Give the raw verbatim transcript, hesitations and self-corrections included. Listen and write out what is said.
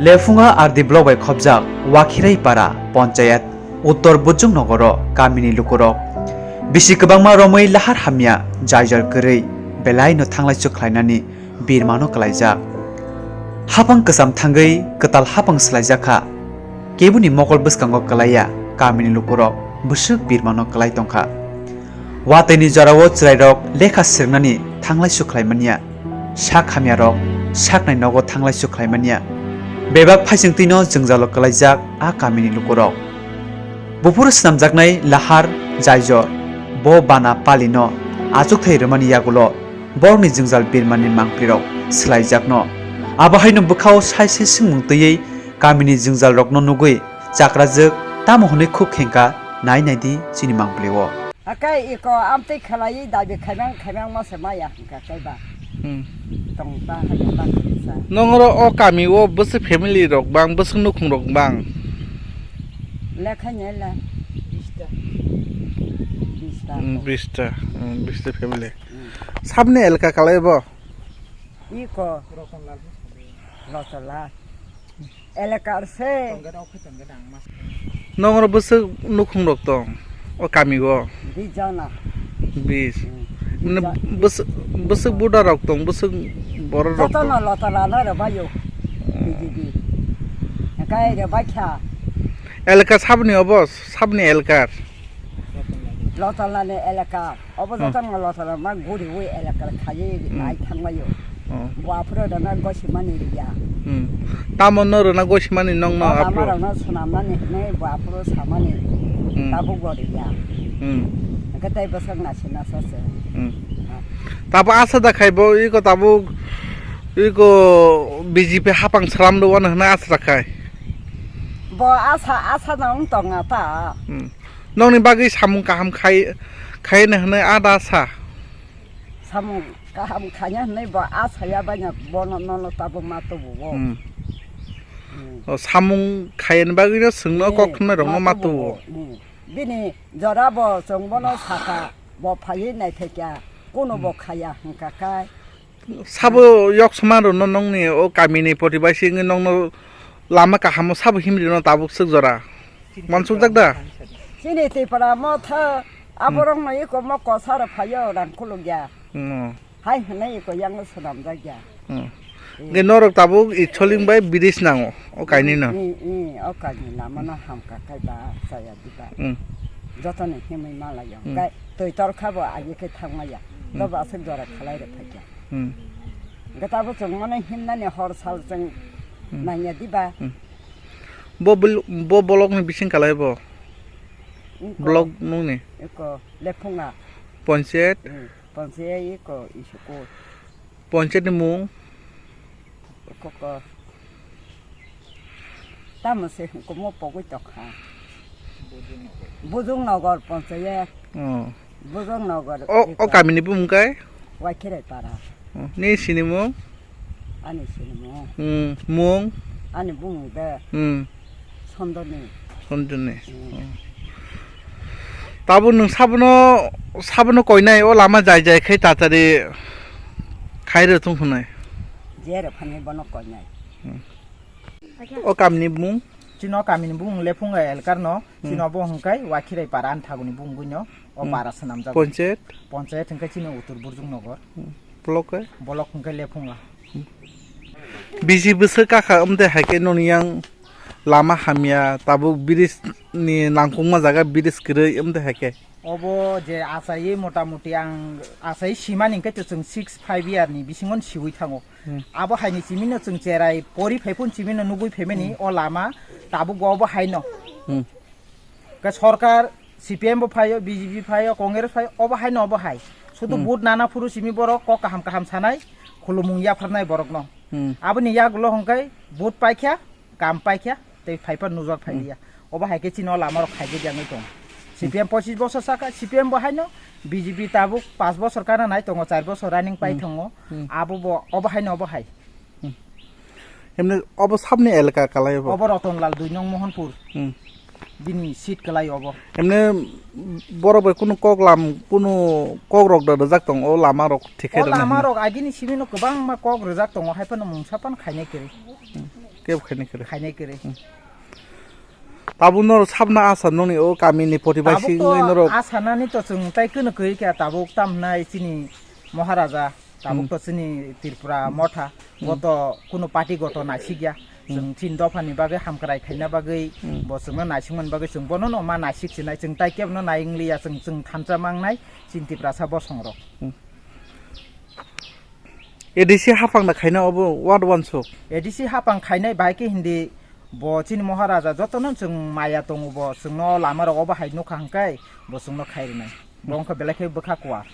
Lephunga R D block bai khopjak Wakhirai para ponchayat Uttor Bujung nogoro kamini lukurok bisi kwbangma romwi lahar hamya jaijor kwrwi belaino thanglaisu khlainani birmano kwlaijak. Hapang kwcham thangwi kwtal hapang swlaijakha. Keboni mokol bwskango kwlaiya kamini lukurok bwswk birmano kwlai tongkha. Watwi ni jorao chwrairok lekha swrwngnani thanglaisu khlaimanya. Sak hamyarok saknai nogo thanglaisu khlaimanya. Bebak phaisingtwino jwngjalo kwlaijak a kamini lukurok. Buphuru swnamjaknai lahar jaijor bo bana palino achukthai rwmani yagulo borokni jwngjal birmani mangprirok swlaijakno. Abo haino bwkhao sai sai swngmung twiwi kamini jwngjalrokno nugwi chakrajwk tamo hwnwi khuk khengkha nai naidi chini mangpli o. Hakai iko amtwi khlaiwi dabi khaimang khaimang ma se maya hwnkha kaiba. Hmm. Tong ta hade ta kisa. Nongro o kami o bwswk family rok bang, bwswk nukhung rok bang? Lekha nyela. Bista. Bista. Hmm, bista. Hmm, bista family. Hmm. Sabni elka kalai bo? Iko. Lotola. Elakar se. Nongro bwswk nukhung rok tong o kami o? Bis jona. Bis. Hmm. Mane bis jona. Bwswk, bwswk buda rok tong, bwswk borok rok tong. Jotono Lotola no rwbaio. B J P. Kai rwbaikha. Elaka sabni obo, sabni elakar. Lotola ni elaka. Obo Hmm. jotono Lotola ma guriwi elakar khaiwi Hmm. nai thangbaio. Hmm. Bo aphuru rwna gosimani riya. Hmm. Tamo no rwna gosimani nokno O aphuru? Lama rokno swnamnani hinwi bo aphuru samani Hmm. tabuk bo riya. Hmm. Hwnkhe tei bwswk naisina sase. Hmm. Tabo asa da khai bo iko tabo iko B J P hapang sram do wano hwnwi asa da khai. Bo asa, asa no wng tonga ta. Hmm. Nokni bagwi samung kaham khai, khaina hwnwi ada sa. Samung kaham khaina hwnwi bo a saya baina bono nono tabuk ma tubugo. Hmm. Hmm. O samung khaina bagwi no swngno Eh, kok thumnai rokno ma ma tubugo. Tubugo. Hmm. Bini jora bo chwng bono sakha, bo phaiwi naithokya, kuno bo Hmm. khaya hwnkha khe. Sabo yok soma rwno nokni o kamini poti bai singwi nokno lama kahamo sabo himrino tabuk swk jora. Mansukjak da? Chini Tripura motha Hmm. aborokno iko mo kosa rw phaio rang khulukya. Hmm. Hai hwnwi iko yang swnamjakya. Hmm. Hmm. Hwnkhe norok tabuk i choling bai bridge nango o kainwino. Hmm, hmm, o kainwi lamano hamkha khai ba chaya diba. Hmm. Jotoni himwi malaio. Hmm. Hwnkhe twi torkha bo agi khe thangmaya. Hmm. Dobo aswk jora khalai rw phaikya. Hmm. Hwnkhe tabuk chwng mano himnani hor sal chwng Hmm. nangya diba. Hmm. Bo bil-, bo block ni bising kalai bo? Iko, Block nungni? Iko Lephunga. Panchayat? Hmm. Panchayat iko isuku. Panchayat ni mung? Iko ko. Tamo se hwnkhe mo pogwi tokha. Bujung Nagar Panchayat. Oh. Bujung Nagar O, o iko. Kamini bumung kai? Waikhirai para. Oh, ni sinimung? Ani sinimung. Hmm, mung? Ani bumung de. Hmm. Sondoni. Sondoni. Hmm. Oh. Tabuk nwng sabono, sabono koinai o lama jai jai khai tatari khai rw thung hwnwi. Jere phani bono koinai. Hmm. O kamini bumung? Chini o kamini bumung Lephunga elkar no. Hmm. Chini obo hwnkhe Waikhirai para ani thaguni bumung no. O Hmm. para swnamjak. Panchayat? Panchayat hwnkhe chini Uttor Burjung Nagar. Hmm. Block khe? Block hwnkhe Lephunga. Hmm. Bisi bwswk kakha wngde hai khe noni yang lama hamya, tabuk bridge ni nangkukma jaga bridge kwrwi wngde hai khe. Obo je achaiwi motamuti ang achaiwi simani hwnkhe to chwng six five year ni bisingo siwi thango. Hmm. Abo haini simino chwng cherai pori phai phun simino nugui phaimani Hmm. o lama tabuk bo obo haino. Hmm. Ke sorkar C P M bo phaio, B J P phaio, Congress phaio, obo haino obo hai. Sudu Hmm. vote nana phuru simi borok kok kaham kaham sanai, khulumung yapharnai borokno. Hmm. Aboni yagulo hwnkhe vote paikha, kam paikha, tei phaipa nujak Hmm. phailiya. Obo hai khe chini o lama rok khaigwi jangwi tongo. Hmm. C P M pochis bosor saka, C P M bo haino, B J P tabuk panch bosor kana nai tongo, char bosor running pai Hmm. tongo. Hmm. Abo bo, obo haino obo hai. Hmm. Emne obo sabni elaka kalai obo? Obo Ratanlal dui nong Mohanpur. Hmm. Bini seat kalai obo. Emne borok bai kunu kok lam, kunu kok rok da rwjak tongo, o lama rok thik khe O rwna lama hwnwi. Rok agini simi no kwbangma kok rwjak tongo, hai phano mungsa phano khainai kwrwi. Hmm. Tei khainai kwrwi. Khainai kwrwi. Hmm. Tabuk norok sabna asa nongni o kamini poti bai Tabuk singwi to norok. Asa nani to chwng tai kwno kwrwi kha tabuk tam hwnai chini Maharaja, tabuk Hmm. to chini Tripura motha, Hmm. bo to kuno party goto naisik ya. Hmm. Chwng chini dophani bagwi hamkrai khaina bagwi, Hmm. bo chwngno naisingmani bagwi chwng bono no ma naisik sinai, chwng tai kebo no nai wng liya, chwng, chwng thansa mangnai chini Tiprasa bosongrok. Hmm. A D C hapang da khaina obo what wansuk? A D C hapang khainai bai khe hindi bo chini Maharaja jotono chwng maya tongo bo chwngno lama rogo bo hai nukha hwnkhe bo chwngno khai rwnai. Bo wngkha belai khe bwkha kuar.